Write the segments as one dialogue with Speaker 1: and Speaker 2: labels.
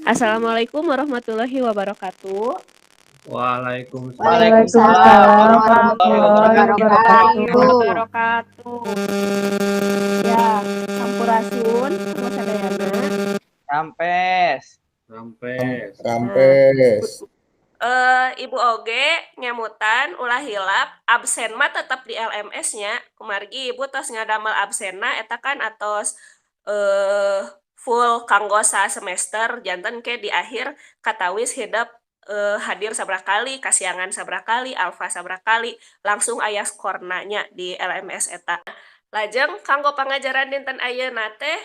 Speaker 1: Assalamualaikum warahmatullahi wabarakatuh.
Speaker 2: Waalaikumsalam.
Speaker 3: Waalaikumsalam warahmatullahi
Speaker 1: wabarakatuh. Ya, sampurasun semua sadayana.
Speaker 3: Rampes.
Speaker 2: Rampes.
Speaker 4: Rampes.
Speaker 1: Ibu oge ngemutan ulah hilap absen mah tetap di LMS-nya. Kumargi ibu tos ngadamel absenna eta kan atos full kanggo semester, janten ke di akhir katawis hidep hadir sabaraha kali, kasiangan sabaraha kali, alfa sabaraha kali, langsung aya skorna nya di LMS eta. Lajeng kanggo pangajaran dinten ayeuna teh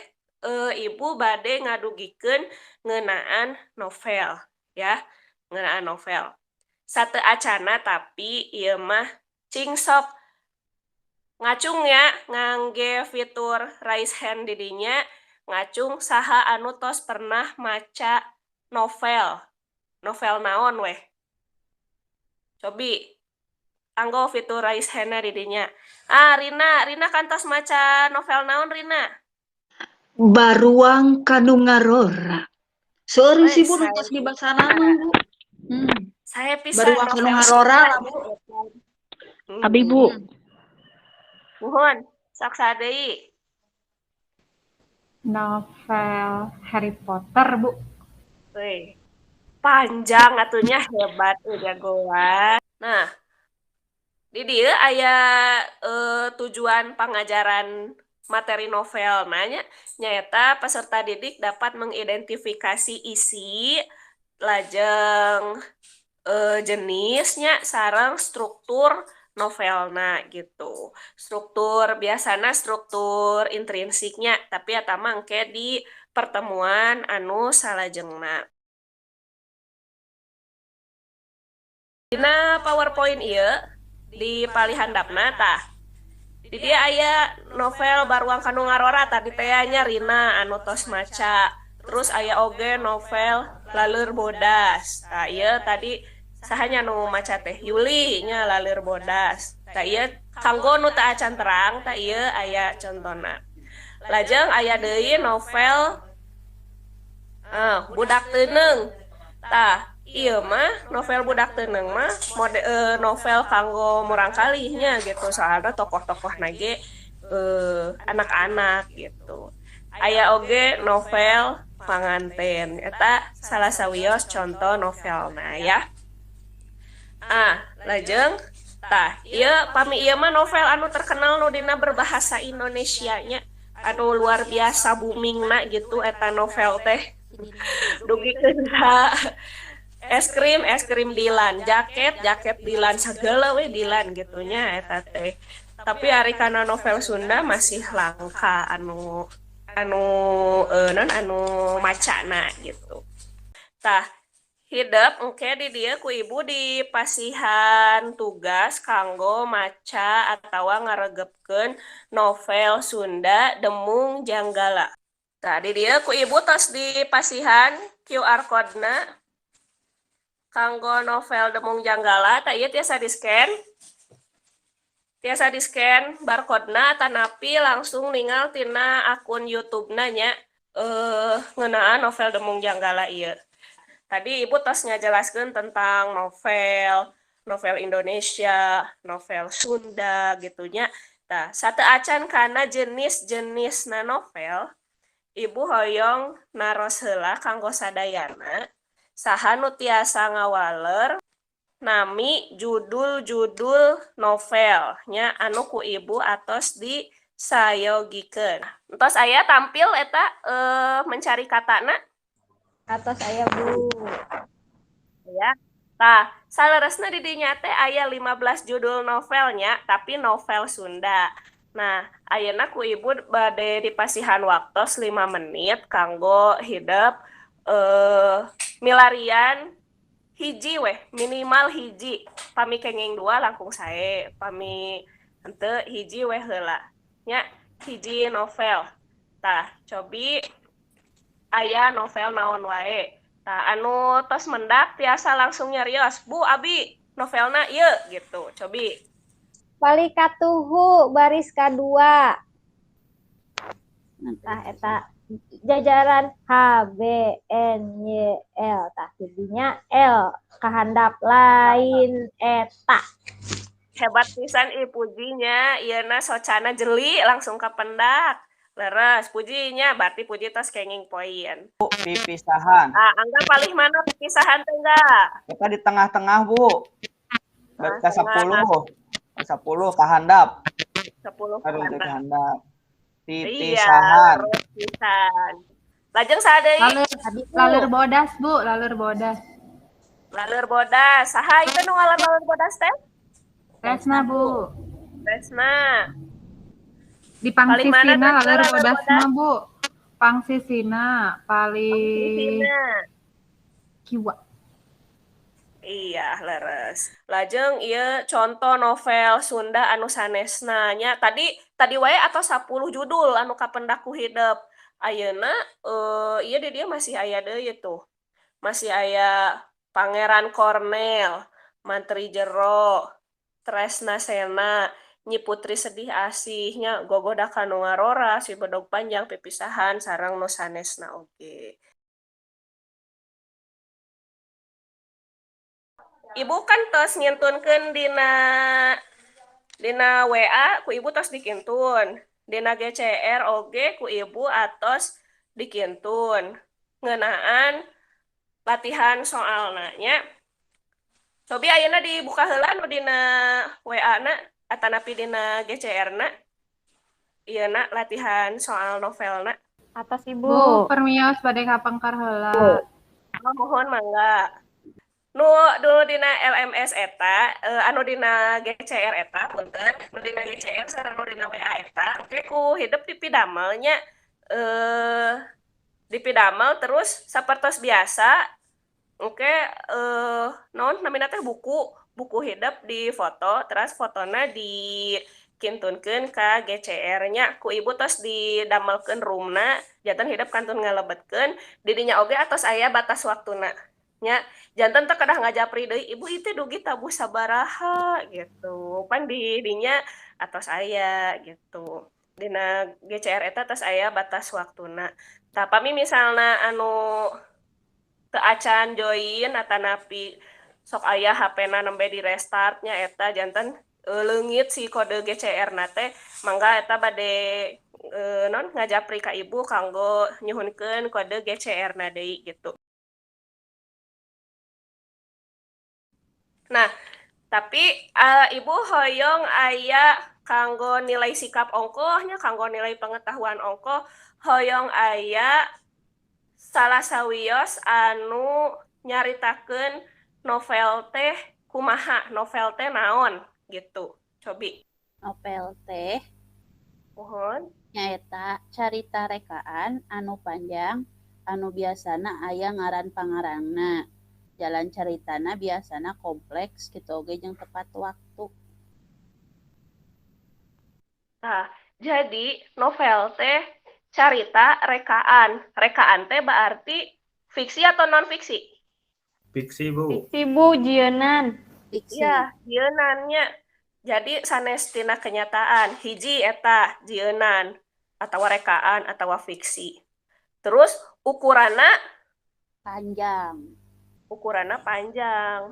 Speaker 1: ibu bade ngadugikeun ngeunaan novel ya, ngeunaan novel. Sateuacana tapi ieu mah cing sok ngacung ya ngangge fitur raise hand di dinya, ngacung saha anu tos pernah maca novel. Novel naon weh? Cobi anggo fitur raise hand di dinya. Ah, Rina, Rina kantos maca novel naon, Rina?
Speaker 5: Baruang Ka Nu Ngarora. Seueur sih, Bu, nu tos dibacana mah, Bu.
Speaker 1: Saya pisan.
Speaker 5: Baruang Ka Nu Ngarora lah, Bu.
Speaker 6: Abi, Bu.
Speaker 1: Muhun, sok saha deui?
Speaker 7: Novel Harry Potter, Bu.
Speaker 1: Wih, panjang atuh nya, hebat jagoan. Nah, di dieu aya tujuan pangajaran materi novel nanya nyaeta peserta didik dapat mengidentifikasi isi, lajeng jenisnya sareng struktur novelna gitu. Struktur biasana struktur intrinsiknya, tapi eta mah engke di pertemuan anu salajengna. Dina PowerPoint ieu di palihandapna tah. Di dieu aya novel Baruang Ka Nu Ngarora, tadi teh nya Rina anu tos maca. Terus aya oge novel Laleur Bodas. Tah, ieu tadi saha nya nu maca teh? Yuli nya, Laleur Bodas. Tah, ieu kanggo nu teu acan terang, tah ieu aya contona. Lajeng aya deui novel Budak Teuneung. Tah, ieu mah novel Budak Teuneung mah mode novel kanggo murangkalih nya gitu, soalna tokoh-tokohna ge anak-anak gitu. Aya oge novel Panganten, eta salah sawios contoh novelna ya. Ah, lajeng tah ieu pami ieu mah novel anu terkenal nu dina berbahasa Indonesia nya, anu luar biasa boomingna gitu eta novel teh. Dugikeun ka es krim, es krim Dilan, jaket, jaket Dilan, segala we Dilan gitu nya eta teh. Tapi ari kana novel Sunda masih langka anu anu non anu macana gitu. Tah, hidep engke di dieu ku ibu di pasihan tugas kanggo maca atawa ngaregepkeun novel Sunda Demung Janggala. Tah, di dieu ku ibu tos di pasihan QR code-na kanggo novel Demung Janggala, tah ieu tiasa di-scan. Tiasa di-scan barcode-na tanapi langsung ningal tina akun YouTube-na nya ngeunaan novel Demung Janggala ieu. Tadi ibu tos ngajelaskeun tentang novel, novel Indonesia, novel Sunda gitu nya. Tah, sateuacan kana jenis-jenisna novel, ibu hoyong naros heula kanggo sadayana, saha nu tiasa ngawaler nami judul-judul novel nya anu ku ibu atos disayogikeun. Entos aya tampil eta mencari katana?
Speaker 8: Atos aya, Bu.
Speaker 1: Ya. Tah, saleresna di dinya teh aya 15 judul novelnya, tapi novel Sunda. Nah, ayeuna ku ibu bade dipasihan waktos 5 menit kanggo hidep milarian hiji weh, minimal hiji. Pami kenging dua langkung sae, pami henteu hiji weh heula. Nya, hiji novel. Tah, cobi aya novel naon wae. Tah, anu tos mendak tiasa langsung nyarios, "Bu, abi novelna ieu," gitu. Cobi.
Speaker 8: Palikatuhu baris kadua. Tah, eta. Jajaran H B N Y L, tah jadinya L kahandap lain eta.
Speaker 1: Hebat pisan ih Pujinya, ieuna socana jeli langsung kapendak. Leres Pujinya, berarti Puji tos kenging poin.
Speaker 3: Bu, pipisahan.
Speaker 1: Ah, Angga paling mana pipisahan teh enggak?
Speaker 3: Kita di tengah-tengah, Bu. Ke 10. 10 kahandap.
Speaker 1: 10
Speaker 3: Aduh,
Speaker 1: kahandap.
Speaker 3: Kahandap. Pipisahan.
Speaker 1: Iya, pipisahan. Lajeng saha deui?
Speaker 7: Laleur bodas, Bu, laleur bodas.
Speaker 1: Laleur bodas. Saha ieu nu ngalan laleur bodas teh?
Speaker 7: Tresna, Bu.
Speaker 1: Tresna.
Speaker 7: Di
Speaker 1: Paling mana
Speaker 7: pangsisina
Speaker 1: Tresna
Speaker 7: laleur
Speaker 1: laleur
Speaker 7: bodas
Speaker 1: bodas?
Speaker 7: mah, Bu. Pangsisina paling
Speaker 1: Pangsisina.
Speaker 7: Kiwa.
Speaker 1: Iya, leres. Lajeng ieu contoh novel Sunda anu sanesna nya. Tadi tadi wae atau 10 judul anu kapendak ku hidep. Ayeuna ieu di dieu masih aya deui tuh. Masih aya Pangeran Kornel, Mantri Jero, Tresna Sena, Nyi Putri Sedih Asih nya, Gogodakan Nu Ngarora, Si Bedog Panjang, Pipisahan sareng nu sanesna oge. Ibu kan tos ngintunkeun dina dina WA ku ibu tos dikintun. Dina GCR oge ku ibu atos dikintun. Ngeunaan latihan soalna nya. Cobi ayeuna dibuka heula nu dina WA na atanapi dina GCR na. Ieu na latihan soal novelna.
Speaker 8: Atos Ibu.
Speaker 7: Bu, permios bade kapengker heula.
Speaker 1: Oh, mohon mangga. Nu dulu dina LMS eta, anu dina GCR eta, punten, nu dina GCR sareng nu dina WA eta, oke ku hidep dipidamel nya, dipidamel terus sapertos biasa, oke naon namina teh buku, buku hidep di foto, terus fotona dikintunkeun ka GCR nya, ku ibu tos didamelkeun roomna, janten hidep kantun ngalebetkeun, di dinya oge atos aya batas waktuna. Nya, janten teh kedah ngajapri deui, ibu ieu dugi tabuh sabaraha gitu. Pan di dinya atos aya gitu. Dina GCR eta tos aya batas waktuna. Tah pami misalna anu teu acan join atanapi sok aya HP-na nembe di restart nya eta janten leungit si kode GCR na teh, mangga eta bade non ngajapri ka ibu kanggo nyuhunkeun kode GCR na deui gitu. Nah, tapi ibu hoyong aya kanggo nilai sikap ongkohnya, kanggo nilai pengetahuan ongkoh, hoyong aya salah sawios anu nyaritakeun novel teh kumaha, novel teh naon gitu. Cobi.
Speaker 4: Novel teh
Speaker 1: Mohon.
Speaker 4: Nyaeta carita rekaan anu panjang anu biasana aya ngaran pangarangna. Jalan caritana biasana kompleks kitu oge jeung tepat waktu.
Speaker 1: Nah, jadi novel teh carita rekaan. Rekaan teh berarti fiksi atau non fiksi?
Speaker 2: Fiksi, Bu.
Speaker 8: Fiksi, Bu, jieunan.
Speaker 4: Fiksi.
Speaker 1: Iya, jieunannya. Jadi sanes tina kenyataan, hiji eta jieunan atau rekaan atau fiksi. Terus ukuranna
Speaker 4: panjang.
Speaker 1: Ukuranna panjang.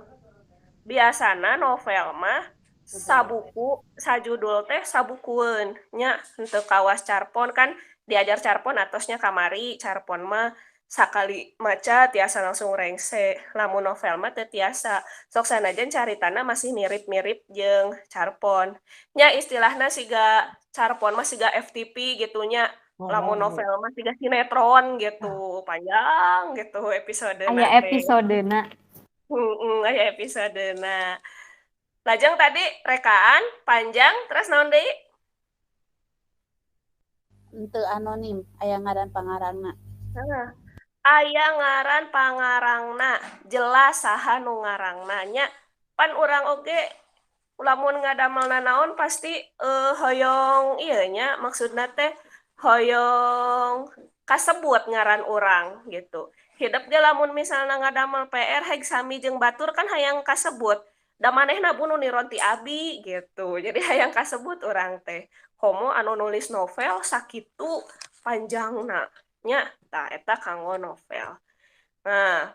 Speaker 1: Biasana novel mah sabuku sajudul teh sabukueun nya, henteu kawas carpon kan diajar carpon atosnya kamari carpon mah sakali maca tiasa langsung rengse. Lamun novel mah teu tiasa. Sok sanajan caritana masih mirip-mirip jeung carpon. Nya istilahna siga carpon mah siga FTV gitu nya. Lamun novel mah siga sinetron gitu, panjang gitu episodena
Speaker 8: Aya
Speaker 1: teh.
Speaker 8: Episodena.
Speaker 1: Heeh, aya episodena. Lajeng tadi rekaan panjang terus naon deui?
Speaker 4: Henteu anonim, aya ngaran pangarangna.
Speaker 1: Heeh. Aya ngaran pangarangna, jelas saha nu ngarangna nya. Pan urang oge lamun ngadamel nanaon pasti hoyong ieu nya, maksudna teh hoyong kasebut ngaran urang gitu. Hidep ge lamun misalna ngadamel PR heg sami jeung batur kan hayang kasebut. Da manehna bu nu niron ti abi gitu. Jadi hayang kasebut urang teh. Komo anu nulis novel sakitu panjangna. Nya, tah eta kanggo novel. Nah,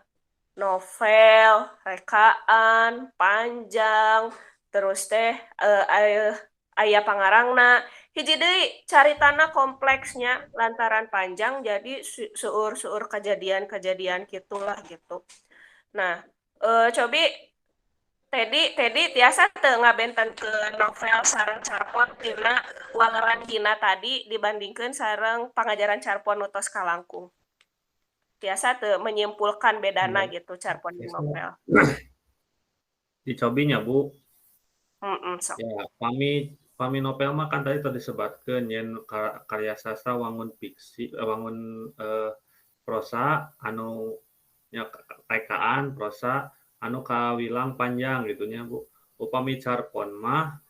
Speaker 1: novel, rekaan, panjang, terus teh aya pangarangna. Hiji deui, caritana kompleksnya lantaran panjang, jadi seueur-seueur kejadian-kejadian gitulah gitu. Nah, cobi Teddy, Teddy tiasa teu ngabentenkeun novel sareng carpon tina waleran Gina tadi dibandingkeun sareng pangajaran carpon nu tos kalangkung? Tiasa teu menyimpulkan bedana gitu carpon jeung novel?
Speaker 2: Dicobi nya, Bu.
Speaker 1: Sok.
Speaker 2: Ya, pami pami novel mah kan tadi tadi disebutkeun yen karya sastra wangun fiksi, wangun prosa anu nya rekaan prosa anu kawilang panjang gitu nya, Bu. Upami carpon mah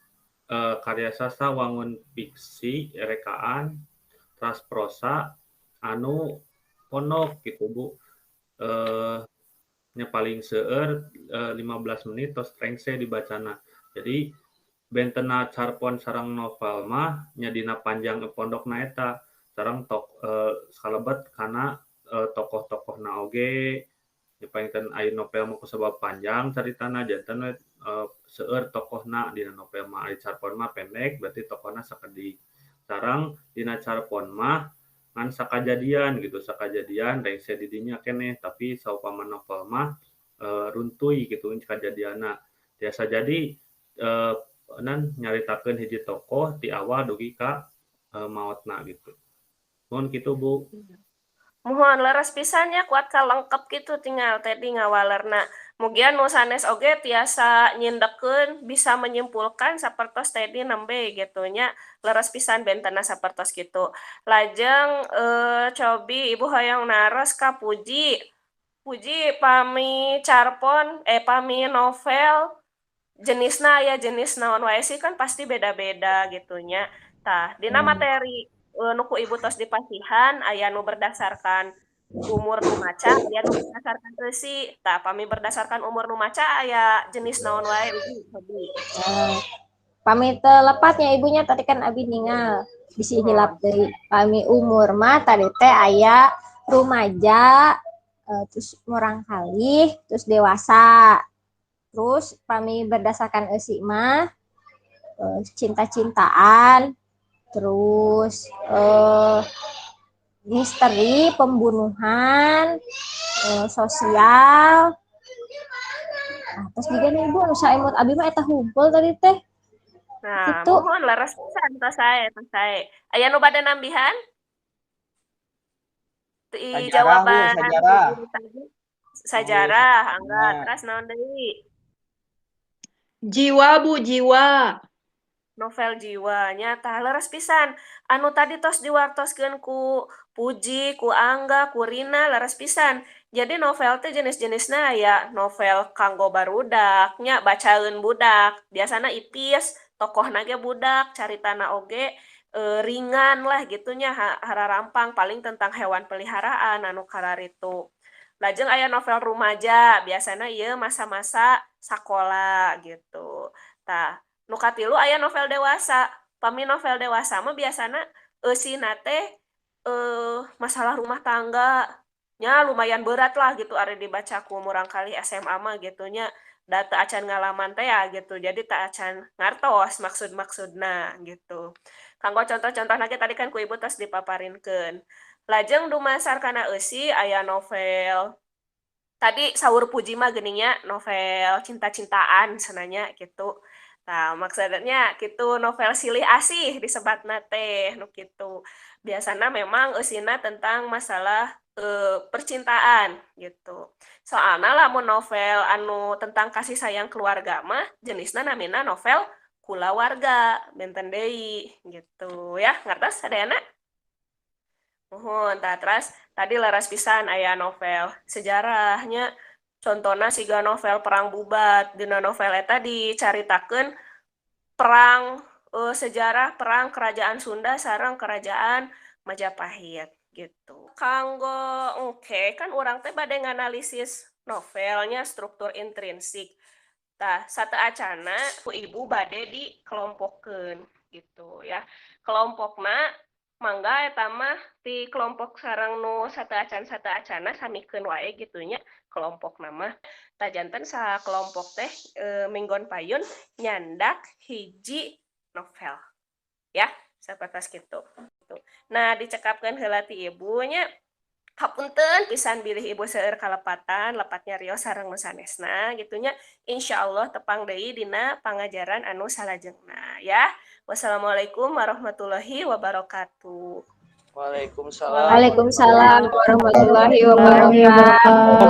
Speaker 2: karya sastra wangun fiksi, rekaan, teras prosa anu pondok gitu, Bu. Nya paling seueur 15 menit tos rengse dibacana. Jadi bentena carpon sareng novel mah nya dina panjang pondokna eta sareng kalebet kana tokoh-tokohna oge. Nya panginten aya novel mah kusabab panjang caritana, janten we seueur tokohna dina novel mah. Ari carpon mah pendek, berarti tokohna sakedik. Sareng dina carpon mah ngan sakajadian gitu, sakajadian rengse di dinya keneh, tapi saupama novel mah runtuy gitu kajadianna. Tiasa jadi nan nyaritakeun hiji tokoh ti awal dugi ka maotna gitu. Nuhun kitu, Bu.
Speaker 1: Muhun, leres pisan nya, kuat kalengkep gitu tinggal Teddy ngawalerna. Mugia nu sanes oge tiasa nyindekkeun, bisa menyimpulkan sapertos Teddy nembe gitu nya. Leres pisan bentena sapertos kitu. Lajeng cobi Ibu hoyong naros ka Puji. Puji, pami carpon, eh, pami novel jenisna aya jenis naon wae sih? Kan pasti beda-beda gitu nya. Tah, dina materi nu ku Ibu tos dipasihan aya nu berdasarkan umur nu maca, aya nu berdasarkan eusi. Tah, pami berdasarkan umur nu maca aya jenis naon wae, Ibu cobi?
Speaker 8: Pami teu lepat nya, Ibu nya, tadi kan abi ningal bisi hilap deui. Pami umur mah tadi teh aya rumaja, terus murangkalih, terus dewasa. Terus pami berdasarkan eusi mah cinta-cintaan, terus misteri, pembunuhan, sosial. Nah, terus juga nih, Ibu, anu saemut abi mah eta hungkul tadi teh.
Speaker 1: Nah,
Speaker 8: Gitu.
Speaker 1: Muhun, leres pisan, tos sae, tos sae. Aya nu bade nambihan? Ti
Speaker 3: Sajarah, Bu,
Speaker 1: jawaban
Speaker 3: sajarah.
Speaker 1: Ibu tadi. Sajarah, angga,
Speaker 3: Nah.
Speaker 1: teras naon deui?
Speaker 5: Jiwa, Bu, jiwa.
Speaker 1: Novel jiwanya, tah, leres pisan. Anu tadi tos diwartoskeun ku Puji, ku Angga, ku Rina, leres pisan. Jadi novel teh jenis-jenisna aya novel kanggo barudak nya, bacaeun budak. Biasana ipis, tokohna ge budak, caritana oge ringan lah gitu nya, hararampang, paling tentang hewan peliharaan anu kararitu. Lajeng aya novel rumaja, biasana ieu masa-masa sakola gitu. Tah, nu katilu aya novel dewasa. Pami novel dewasa mah biasana eusina teh masalah rumah tangga nya, lumayan berat lah gitu ari dibaca ku murangkalih SMA mah gitu nya, da teu acan ngalaman teh ya gitu, jadi teu acan ngartos maksud-maksudna gitu. Kanggo contoh-contohna ge tadi kan ku Ibu tos dipaparinkeun. Lajeng dumasar kana eusi aya novel tadi saur Puji mah geuning nya, novel cinta-cintaan cenah nya gitu. Tah, maksudnya kitu, novel silih asih disebatna teh nu kitu. Biasana memang eusina tentang masalah percintaan gitu. Soalna lamun novel anu tentang kasih sayang keluarga mah jenisna namina novel kulawarga, benten deui gitu ya. Ngartos sadayana? Muhun, tah, teras tadi leres pisan aya novel sejarahnya, contona siga novel Perang Bubat. Dina novel eta dicaritakeun perang, sejarah perang Kerajaan Sunda sareng Kerajaan Majapahit gitu. Kanggo engke kan urang teh bade nganalisis novelnya struktur intrinsik. Tah, sateuacanna ku Ibu bade dikelompokeun gitu ya. Kelompokna Mangga eta mah ti kelompok sareng nu sateuacan sateuacanna samikeun wae gitu nya kelompokna mah. Tah, janten sakelompok teh minggon payun nyandak hiji novel. Ya, sapertos kitu. Nah, dicekapkeun heula ti ibu nya. Hapunten pisan bilih ibu seueur kalepatan, lepat nyarios sareng nu sanesna gitu nya. Insyaallah tepang deui dina pangajaran anu salajengna ya. Wassalamualaikum warahmatullahi wabarakatuh.
Speaker 3: Waalaikumsalam.
Speaker 8: Waalaikumsalam warahmatullahi wabarakatuh.